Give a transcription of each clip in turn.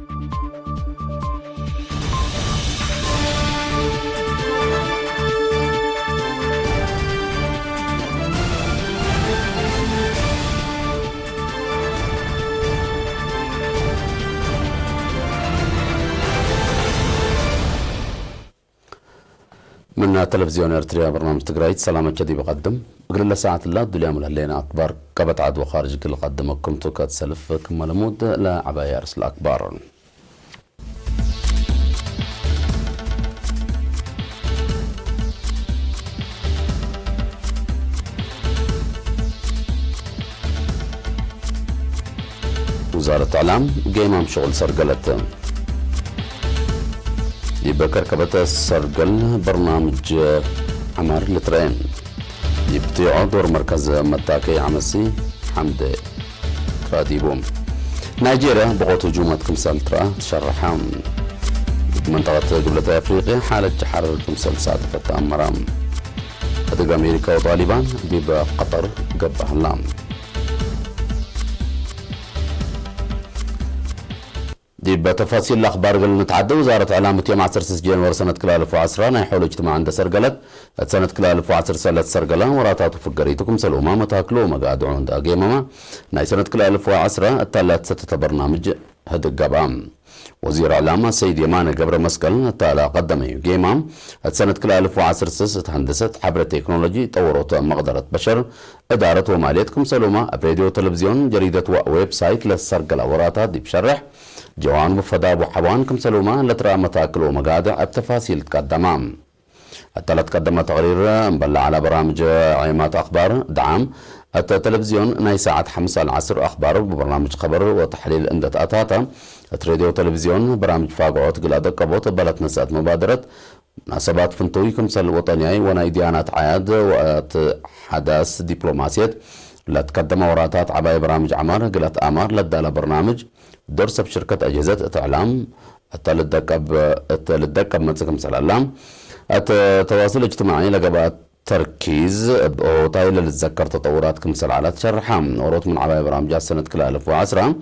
من تلفزيون إرتريا برنامج تقرأي سلامة جدي بقدم. بقول الله ساعة الله الدنيا من هلين أكبر كبت عدوى خارج كل قدم كم توكات سلف كم لمود لا عباية أرسل أكبر. وزارة إعلام قيمة مشغل سرقلت. دي بكر كبت سرقل برنامج عمار لترين. دي بتيعو دور مركز متاكي عمسي حمد تراديبو. نيجيريا بغوت هجومات كمسال ترى تشرحا. منطقة قبلة أفريقيا حالة جحر كمسال ساعة فتأمرا. هدق أمريكا وطالبان دي بقطر قبها الله. دي بتفاصيل الأخبار قال نتعدى وزارة إعلام يوم عشرة جانوري سنة كلا ألف وعشرة ناي حول اجتماع عند سرقلت. سنة كلا ألف وعشرة سنة سرقلة وراتات وفقريتكم سلوما متاكلو مقادعون دا قيمما. ناي سنة كلا ألف وعشرة التالت ستة برنامج هدق قبام. وزير إعلام سيد يمان قبر مسكل تالا قدم قيمة. سنة كلا ألف وعشرة سس هندسة حبر تكنولوجي طورت مقدرة بشر إدارة وماليتكم سلوما براديو تلفزيون جريدة وويب سايت للسرقلة وراتات دي بشرح. جوان وفدا وحوان كم سلوما لترى متاكل ومقادع التفاصيل تقدما. التلات قدم تقرير مبلع على برامج عيمات أخبار دعم. التلفزيون ناي ساعة خمسة العصر أخبار وبرنامج خبر وتحليل اندت أتاتا. التراديو تلفزيون برامج فاقعوت قل أدقبوت بلت نسأت مبادرة مناسبات فنتوي كمسل وطنياي وناي ديانات عياد وأت حداث دبلوماسية. لا تقدم وراتات عباية برامج عمار قلت أمار لدالة برنامج دور سب شركة أجهزة إعلام. التلدكب التلدكب من سكم سلالة. التواصل الاجتماعي لقبات تركيز بأوتاي للتذكر تطورات كم سلالة شرحة. وروت من عباية برامج سنة كلا ألف وعشرة.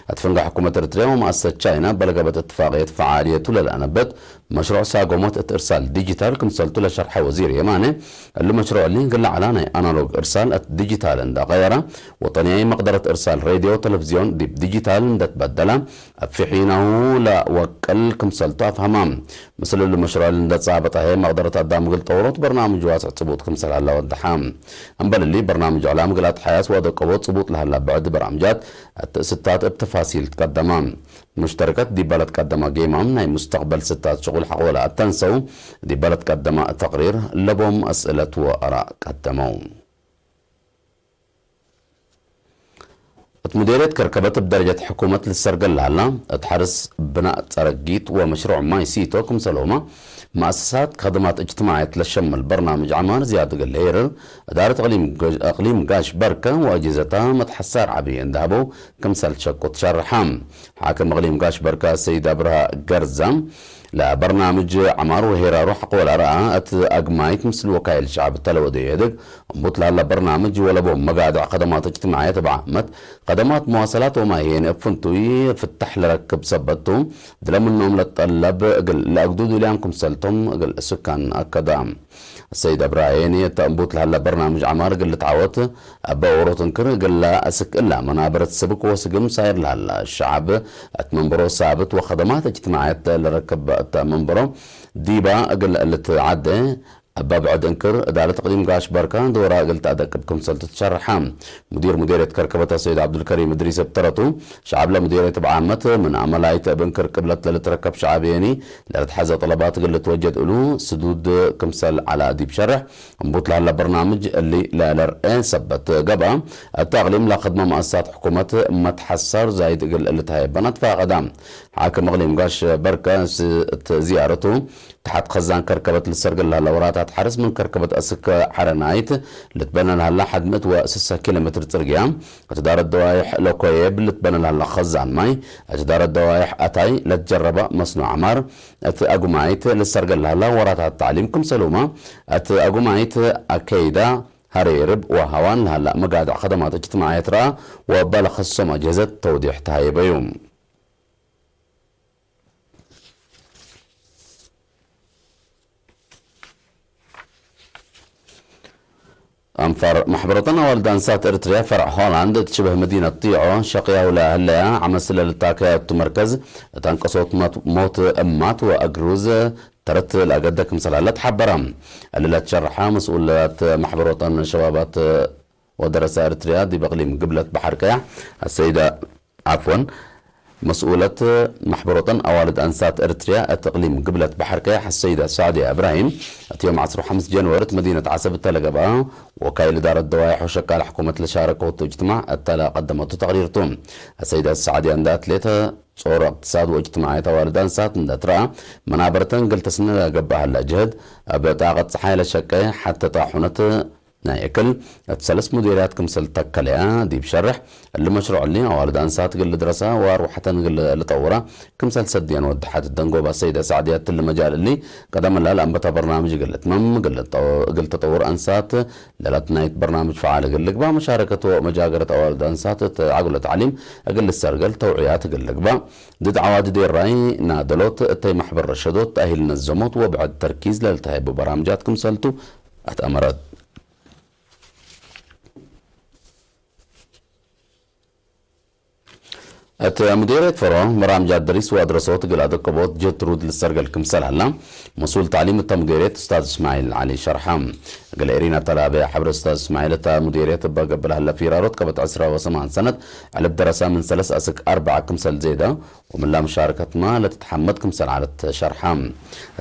أتفنق حكومة إريتريا ومؤسسة تشاينا بلقبة اتفاقية فعالية للأنبت مشروع ساقومت إرسال ديجيتال كمسلتو لشرح وزير يماني. اللي مشروع اللي قل على ناي أنالوج إرسال الديجيتال عند غيره. وطنياي مقدرة إرسال راديو وتلفزيون دي بديجيتال عند تبدله. في حينه لا وكل كمسلتو أفهمام. مثل اللي مشروع اللي عند صعبة هي مقدرة أدام قل طورت برنامج واسع صبوت كمسل هلا ودحام. أنبل اللي برنامج إعلام قلت حياس ودقوت صبوت لهلا بعد برامجات. التأسيسات بتفاصيل تقدمام. مشتركة دي بلد قدمة قيمة من هاي مستقبل ستات شغل حقولا التنسو. دي بلد قدمة تقرير لبوم أسئلة وآراء قدموا. مديرية كركبة بدرجة حكومة للسرقلة هلا تحرس بناء ترقيت ومشروع ماي سيتو كم سلومة. مؤسسات خدمات اجتماعية للشمل برنامج عمار زياد قلير. إدارة إقليم قاش- إقليم قاش بركة وأجهزتها متحسار عبي ذهبوا كمسل شكو تشرحام. حاكم إقليم قاش بركة السيد أبرهة قرزة لبرنامج عمار وهيرا روح قول أرآ أت أقمايت مثل وكايل شعب التلودي يدق. أمبوت لهلا برنامج ولا بوم مقادع خدمات اجتماعية تبع مت خدمات مواصلات وما هي فنتوي فتح لركب سبتو. دلا منهم لتطلب قل لأقدود ليانكم سلتم قل سكان أكدام. السيد إبراهيم يتأنبوت لهلا برنامج عمار قل تعوت. أبا وروت انكر قل لا أسك إلا منابرة سبك وسقم ساير لهلا الشعب. أتمنبرو ثابت وخدمات اجتماعية لركب أتمنبرو. ديبا قل لتعدي. أبا بعد انكر إدارة تقديم قاش بركان دورا قل تأدك بكم سلطة شرحة. مدير مديرية كركبة السيد عبد الكريم إدريس ابترتو. شعب لمديرية بعامة من عملاية بنكر قبلت للتركب شعبيني. لرتحزة طلبات قل توجد ألو سدود كمسل على أديب شرح. مبوط لهلا برنامج اللي لا لر إيه سبت قبا. التغليم لخدمة مؤسسات حكومة متحسر زايد قل اللي تهاي بنات فاقدام. حاكم إقليم قاش بركة س-، ت-، زيارته تحت خزان كركبة للسرقل لهلا وراتها تحرس من كركبة أسك حرنايت لتبنى لهلا حد مئة وستة كيلومتر ترقيا. أتدار الدوايح لوكويب لتبنى لهلا خزان ماي. أتدار الدوايح أتاي لتجربة مصنوع عمار. أت أقومايت للسرقل لهلا وراتها التعليم كم سلومة. أت أقومايت أكيدا هريرب وهوان لهلا مقادع خدمات اجتماعية را وبلا خصوم أجهزة توضيح تهايبيوم. ኣንፋር ማሕበረተን ኣዋልድ ኣንሳት ኤርትርያ ፈርዕ ሆላንድ እቲ ሽበህ መዲነት ጢዖ ሸቅያው ለህለያ ዓመት ስለልታ ከያቱ መርከዝ እታን ቀሶት ሞት እማት ወእግሩዝ ተረት ለገደ ክምሰላለ ተሓበረ። ዕልለት ሸርሓ መስኡላት ማሕበረተን ሸባባት ወደረሳ ኤርትርያ ዲብ እቅሊም ግብለት ባሕር ቀያሕ ኣሰይዳ ዓፍወን መስኡለት ማሕበሮተን ኣዋልድ ኣንሳት ኤርትርያ እቲ እቅሊም ግብለት ባሕር ቀያሕ ኣሰይዳ ሳዕድያ እብራሂም እቲ ዮም ዓሰርተ ሓሙሽተ ጀንወሪ እቲ መዲነት ዓሰብ እተለገባ ወካይል ዳረት ደዋይ ሖሸቃል ሕኩመት ለሻረከ ወቶ እጅትማዕ እተላ ቀደመቱ ተቕሪርቱ ኣሰይዳ ሳዕድያ እንዳ ኣትሌት ጾር እቅትሳድ ወእጅትማዕ ኣዋልድ ኣንሳት እንዳትረኣ መናበርተን ግልተስነ ገባሃላ ጅህድ ኣብ ጣቐት ፀሓይ ለሸቀ ሓተታ ሑነት ናይ እክል እቲ ሰለስት ሙዴርያት ክምሰል ተከለያ ዲብ ሸርሕ እሊ መሽሩዕ እሊ ኣዋልድ ኣንሳት ግል ድረሳ ዋር ውሓተን ግል ልጠውራ ክምሰል ሰድየን ወዲ ሓት ደንጎባ ሰይደ ሳዕድያ ትል መጃል እሊ ቀደም ላል ኣንበታ በርናምጅ ግል ትመም ግል ተጠውር ኣንሳት ለላት ናይት በርናምጅ ፈዓል ግል ግባ መሻረከት ወ መጃገረት ኣዋልድ ኣንሳት እቲ ዓጉለ ታዕሊም እግል ሰርገል ተውዕያት ግል ግባ ድድዓዋ ድዴራይ ናደሎት እተይ ማሕበር ረሸዶት ተኣሂል ነዘሞት ወብዕድ ተርኪዝ ለልተሃይቡ በራምጃት ክምሰልቱ ኣትኣመረት። እቲ ሙዴሬት ፈሮ መራምጃ ድሪስ ወድረሶት ግል ኣደቀቦት ጀትሩድ ልሰርገል ክምሰል ኣላ። መስኡል ታዕሊም እታ ሙዴሬት ኡስታዝ እስማዒል ዓሊ ሸርሓ። እግል ኤሪና ተላበ ሓብረ ኡስታዝ እስማዒል እታ ሙዴሬት እባ ገብር ሃለ ፊራሮት ቀበት ዕስራ ወሰማን ሰነት ዕልብ ደረሳ ምን ሰለስ ኣስክ ኣርባዓ ክምሰል ዜዳ ወምላ መሻርከትማ ለትትሓመድ ክምሰል ዓለት ሸርሓ።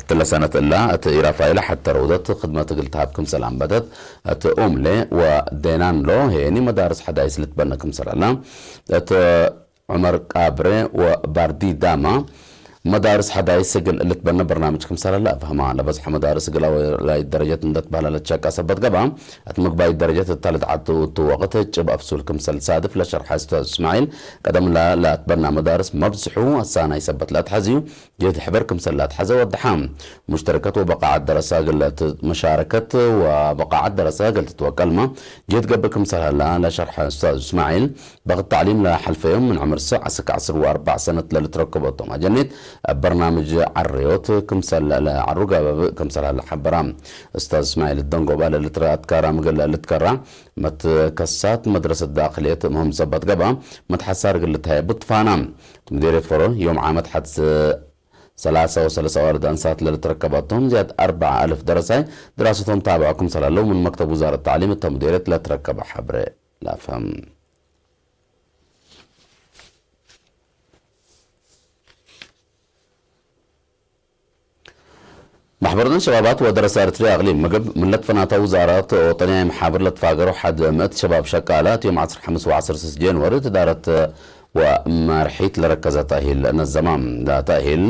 እትለ ሰነት እላ እቲ ኢራፋይል ሓተ ረውደት ክድመት እግል ተሃብ ክምሰል ኣንበተት። እቲ ኡምሌ ወዴናንሎ ሄኒ መዳርስ ሓዳይስ ልትበነ ክምሰል ኣላ። እቲ ዑመር ቃብሬ ወባርዲ ዳማ መዳርስ ሓዳይስ እግል ልትበነ በርናምጅ ክምሰል ኣላ። ኣፍሃማ ለበዝሐ መዳርስ እግል ኣወላይት ደረጀት እንደትባህላ ለትሸቃ ሰበት ገባ። እቲ ምግባይ ደረጀት እታ ልትዓቱ እቲ ወቕት ጭብ ኣፍሱል ክምሰል ሳድፍ ለሸርሓ ኡስታዝ እስማዒል ቀደም ላ ላትበና መዳርስ መብዝሑ ኣሳናይ ሰበት ላትሓዝዩ ጀድ ሕበር ክምሰል ላትሓዘ ወድሓ። ሙሽተረከት ወበቃዓት ደረሳ ግለት መሻረከት ወበቃዓት ደረሳ ገልት ትወቀልማ ጀድ ገብር ክምሰል ላ ለሸርሐ ኡስታዝ እስማዒል በቕት ታዕሊም ለሓልፈዮም ምን ዕምር ስዕ እስክ ዓስር ወኣርባዕ ሰነት ለልትረከቦ እቶም ኣጀኔት ኣብ በርናምጅ ዓረዮት ክምሰል ለዓሩ ገበብ ክምሰል ለሓበራ። ኡስታዝ እስማዒል ደንጎባ ለልትረ ኣትካራ ምግል ለልትከራ መትከሳት መድረሰት ዳእክልየት ምህም ሰበት ገባ መትሓሳር ግልት ሃየቡት ፋና። ትምዴሬት ፈሮ ዮም ዓመት ሓት ሰላሳ ወሰለሳ ዋርድ ኣንሳት ለልትረከባቶም ዝያድ ኣርባዓ ኣልፍ ደረሳይ ድራሰቶም ታብዐ ክምሰል ኣለዉ ምን መክተብ ውዛረት ታዕሊም እታ ሙዴሬት ለትረከበ ሓብረ ላፈም። ማሕበርተን ሸባባት ወደረሳ ኤርትርያ ኣቕሊም ምግብ ምለት ፈናታ ውዛራት ወጠንያ የምሓብር ለትፋገሩ ሓደ ምእት ሸባብ ሸቃላ እቲ ዮም ዓሰርተ ሓሙሽተ ወዓሰርተ ስድስተ ጀንወሪ ትዳረት ወመርሒት ለረከዘ ተሂል ነዘማ። ዳታ ሂል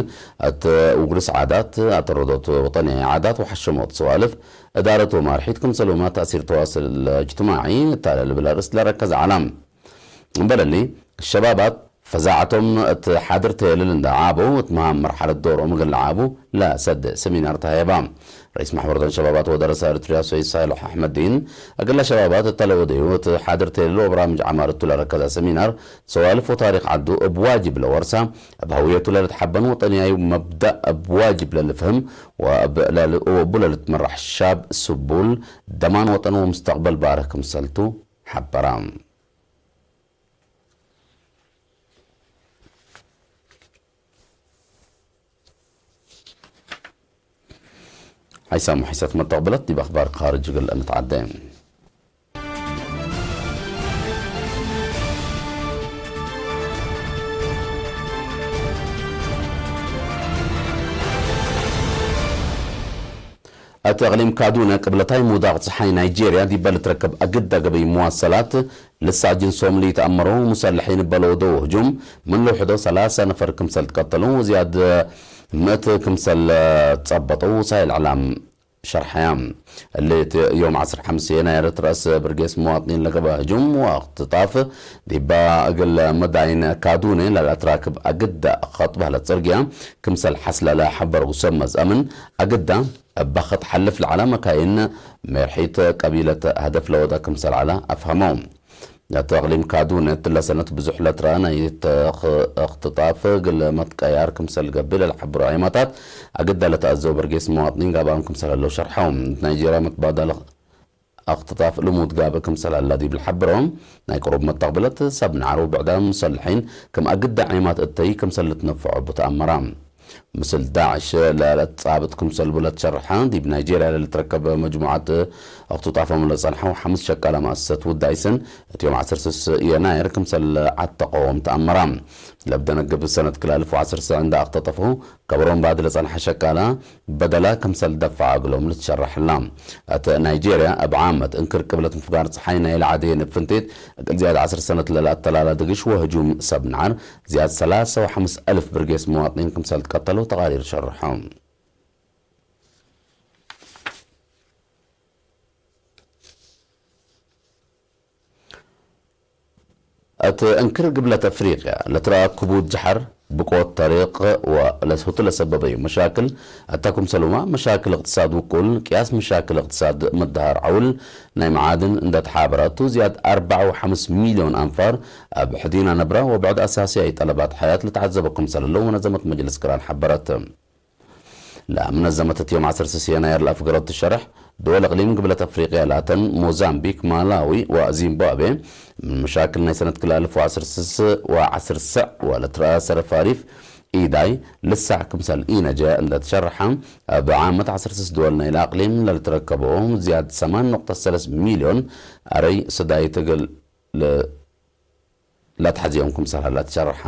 ኣት ውግርስ ዓዳት ኣተረዶት ወጠንያ ዓዳት ወሓሸሞት ሰዋልፍ እዳረት ወማርሒት ክምሰሉማ ተእሲር ተዋስል እጅትማዒ እታለል ብለ ርእስ ለረከዘ ዓላም። እምበለሊ ሸባባት ፈዛዕቶም እቲ ሓድር ተየልል እንዳ ዓቡ እቲ መሃም መርሓለት ዶሮም እግል ዓቡ ለሰደ ሰሚናር ተሃየባ። ርኢስ ማሕበረተን ሸባባት ወደረሳ ኤርትርያ ሰይድ ሳልሕ ኣሕመዲን እግለ ሸባባት እተለወደዩ እቲ ሓድር ተየልል ወብራምጅ ዓማር እቱ ለረከዛ ሰሚናር ሰዋልፍ ወታሪኽ ዓዱ እብ ዋጅብ ለወርሳ እብ ሃውየቱ ለልትሓበን ወጠንያዩ መብዳእ እብ ዋጅብ ለልፍህም ወእብ ለልእወቡ ለልትመራሕ ሻብ ስቡል ደማን ወጠን ወምስተቅበል ባርህ ክምሰልቱ ሓበራ። ሓይሳም ሓይሳት መተቕበለት ዲብ ኣኽባር ኻርጅ ግል እንተዓደ። እቲ እቕሊም ካዱነ ቅብለታይ ምውዳቕ ጸሓይ ናይጄርያ ዲበ ልትረከብ ኣግዳ ገበይ መዋሰላት ልሳጅን ሶምሊ ተኣመሮ ሙሰልሒን በሎ ደው ህጁም ምን ልውሕዶ ሰላሳ ነፈር ክምሰል ትቀተሉ ወዝያድ ምእት ክምሰል ጸበጠው ሳይል ዕላም ሸርሐያ። እሊ እቲ ዮም ዓሰርተ ሓሙሽተ የናይር ትረእስ ብርጌስ መዋጥኒን ለገበ ህጁም ወቅትጣፍ ዲባ እግል መዳይን ካዱኔ ለልአትራክብ ኣግዳ ኸጥ ባህለት ጽርግያ ክምሰል ሓስለለ ሐበርጉ ሰብ መዝአምን ኣግዳ እባ ኸጥ ሓልፍ ለዓላ መካይን ሜርሒት ቀቢለት ሀደፍ ለወዳ ክምሰል ዓላ ኣፍሃመው። እቲ እቕሊም ካዱነ እትለ ሰነት ብዙሕ ለትረአ ናይ ተኽ-፣ እኽትጣፍ ግለ መትቀያር ክምሰል ገብእ ለልሓብሩ ዒማታት ኣግዳ ለተኣዘው በርጌስ መዋጥኒን ጋባም ክምሰል ኣለው ሸርሐው። ናይጄርያ መትባዳል ኣኽትጣፍ ልሙድ ጋብ ክምሰል ኣላ ዲብል ሓብሮም። ናይ ቅሩብ መተቕብለት ሰብ ንዓሩ ብዕዳም ሰልሒን ከም ኣግዳ ዒማት እተይ ክምሰል ልትነፍዖ ብተኣመራ። ምስል ዳዕሽ ለለት ጻብጥ ክምሰል ብለት ሸርሓ ዲብ ናይጄርያ ለልትረከብ መጅሙዓት ኣኽትጣፎም ለጸንሐው ሓምስ ሸቃላ ማእሰት ውዳይስን እቲዮም ዓሰርተ ስስ የናየር ክምሰል ዓተቐዎም ተኣመራ። ለብደነግብ ሰነት ክላልፍ ዓሰርተ እንዳ ኣኽተጠፉ ከበሮም ባድ ለጸንሐ ሸቃላ በደላ ክምሰል ደፋዓ እግሎም ልትሸርሕላ። እተ ናይጄርያ እብ ዓመት እንክር ቅብለት ምፍጋር ጸሓይ ናይ ለዓዴ ንብ ፍንቴት እቅል ዝያድ ዓሰርተ ሰነት ለላ እተላላ ድግሽ ወህጁም ሰብ ንዓር ዝያድ ሰላሳ ወሓምስ ኣልፍ ብርጌስ መዋጥኒን ክምሰል ትቀተሉ ተቓሪር ሸርሖም። እቲ እንክር ግብለት ኣፍሪቅያ ለትረኣ ክቡድ ጀሓር ብቆት ተሪቕ ወለስሁቱ ለሰበበዩ መሻክል ኣታ ክምሰሉማ መሻክል እቅትሳድ ውቁል ቅያስ መሻክል እቅትሳድ መድሃር ዓውል ናይ መዓድን እንደተሓበረቱ ዝያድ ኣርባዓ ወሓምስ ሚልዮን ኣንፋር ኣብ ሕዲና ነብራ ወብዕድ ኣሳስያይ ጠለባት ሓያት ልተዓዘበ ክምሰለሎ ወነዘመት መጅልስ ቅራን ሓበረት። ለምነዘመተት ዮም ዓሰርተ ስስ የናየር ለኣፍገረቱ ሸርሕ ዶል እቅሊም ግብለት ኣፍሪቅያ ላተን ሞዛምቢክ ማላዊ ወዚምባብዌ ምን መሻክል ናይ ሰነት ክላልፍ ወዓሰርተ ስስ ወዓሰርተ ስዕ ወለትረኣ ሰረፋሪፍ ኢዳይ ልሳዕ ክምሰል ኢነጀ እንደተሸርሐ ኣብ ዓመት ዓሰርተ ስስ ዶል ናይ ለኣቅሊም ለልትረከቦ ዝያድ ሰማን ነቁጠ ሰለስ ሚልዮን ኣረይ ስዳይ ትግል ለትሓዚኦም ክምሰል ሃላ ትሸርሓ።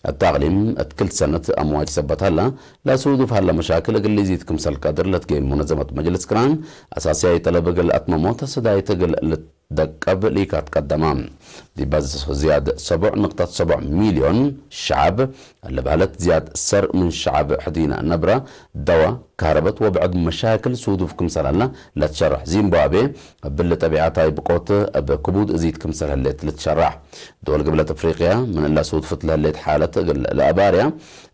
እታ ኣቕሊም እት ክልተ ሰነት ኣምዋጅ ሰበት ሃላ ለስውዱፍ ሃላ መሻክል እግል ሊዚት ክምሰል ቀድር ለትገይም ሙነዘመት መጅልስ ቅራን ኣሳስያይ ጠለብ እግል ኣትመሞ ተሰዳይ ትግል ልትደቀብ ሊካት ቀደማ። ዲባዝ ዝያድ ሰቡዕ ንቕጣት ሰቡዕ ሚልዮን ሸዓብ ለባህለት ዝያድ ሰር ምን ሸዓብ ሕዲና ነብራ ደዋ ካህረበት ወብዕድ መሻክል ስውዱፍ ክምሰል ሃላ ለትሸርሕ ዚምባብዌ ብል ጠቢዓታይ ብቆት እብ ክቡድ እዚት ክምሰል ህሌት ልትሸራሕ። ዶል ግብለት ኣፍሪቅያ ምን እላ ስውድፍት ለህሌት ሓለት እግል ለኣባርያ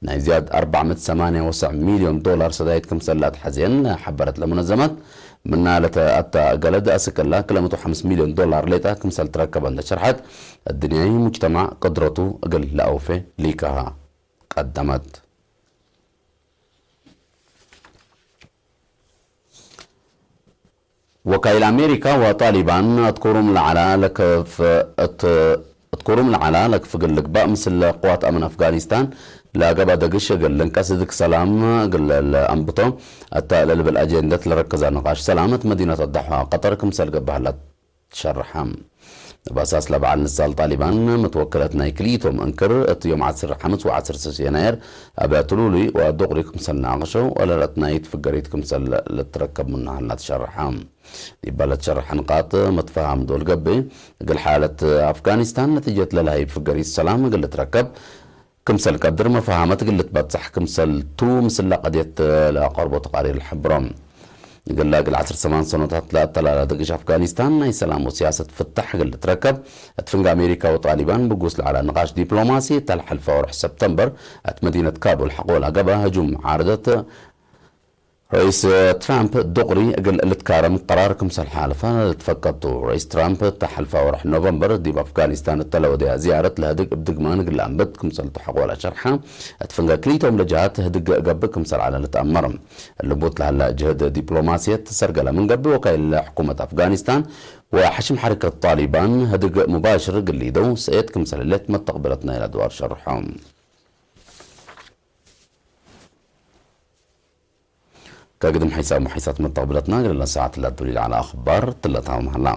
ናይ ዝያድ ኣርባዕ መት ሰማንያ ወሰዕ ሚልዮን ዶላር ሰዳይት ክምሰል ላትሓዜን ሓበረት ለሙነዘማት ምና ለተ ኣታ ገለድ ኣስከላ ክለ መቶ ሓምስ ሚልዮን ዶላር ሌጣ ክምሰል ትረከበ እንተ ሸርሐት እድንያይ ሙጅተማዕ ቅድረቱ እግል ለኣውፌ ሊካሃ ቀደመት። ወካይል ኣሜሪካ ወጣሊባን ኣትኮሩም ለዓላ ለከፍ እት-፣ እትኮሩም ለዓላ ለክፍግል ልግባእ ምስል ቅዋት ኣምን ኣፍጋኒስታን ለገባ ደግሽ እግል ልንቀስ ዝግ ሰላም እግል ለአንብቶ እታ ለልብል ኣጀንደት ለረከዛ ንቃሽ ሰላም እት መዲናት ኣዳሖ ቀጠር ክምሰል ገብሃላት ትሸርሐ። ባሳስ ለበዓል ንሳል ጣሊባን መትወከለት ናይ ክልኢቶም እንክር እቲ ዮም ዓሰርተ ሓምስ ወዓሰርተ ስስ የናየር ኣብ ትሉሉይ ወዱቕሪ ክምሰል ናቕሸው ወለረት ናይ ትፍገሪት ክምሰል ልትረከብ ምናሃላ ትሸርሐ። ይባለት ሸርሐ ንቃጥ መትፈሃም ዶል ገብእ እግል ሓለት ኣፍጋኒስታን ነቲጀት ለልሃይ ፍገሪት ሰላም እግል ልትረከብ ክምሰል ቀድር መፋሃመት ግልት በጽሕ ክምሰል ቱ ምስላ ቀድየት ለቀርቦ ተቃሪር ልሕብሮም። ግላ ግል ዓሰርተ ሰማን ሰኖታት ለኣተላላ ደግሽ ኣፍጋኒስታን ናይ ሰላም ወሲያሰት ፍታሕ ግል ትረከብ። እትፍንጋ ኣሜሪካ ወጣሊባን ብጉስ ለዓላ ንቃሽ ዲፕሎማሲ ተልሓልፈ ወርሕ ሰፕተምበር ኣት መዲነት ካቡል ሓቆላ ገባ ህጁም ዓርደት ርኢስ ትራምፕ ዱቕሪ እግል ልትካረም ቀራር ክምሰል ሓለፋ ልትፈቀቱ። ርኢስ ትራምፕ ተሓልፋ ወርሕ ኖቨምበር ዲብ ኣፍጋኒስታን እተለወደያ ዝያረት ለህድግ እብ ድግማን እግል ኣንብት ክምሰል ተሐቆላ ሸርሓ። እትፍንገ ክልኢቶም ለጀሃት ህድግ ገብእ ክምሰል ዓለ ልትኣመር። ልቡት ለሃላ ጅህድ ዲፕሎማሲየት ሰርገለ ምን ገብእ ወካይል ሕኩመት ኣፍጋኒስታን ወሓሽም ሓረከት ጣሊባን ህድግ ሙባሽር ግሊደው ሰኤት ክምሰል ሌት መተቕብለትና ኢላ ድዋር ሸርሖም። ከግድም ሓይሳብ መሓይሳት መተቕብለትና ገለላ ሰዓት ላዱሊል ዓላ ኣኽባር ትለታዊ መሃላ።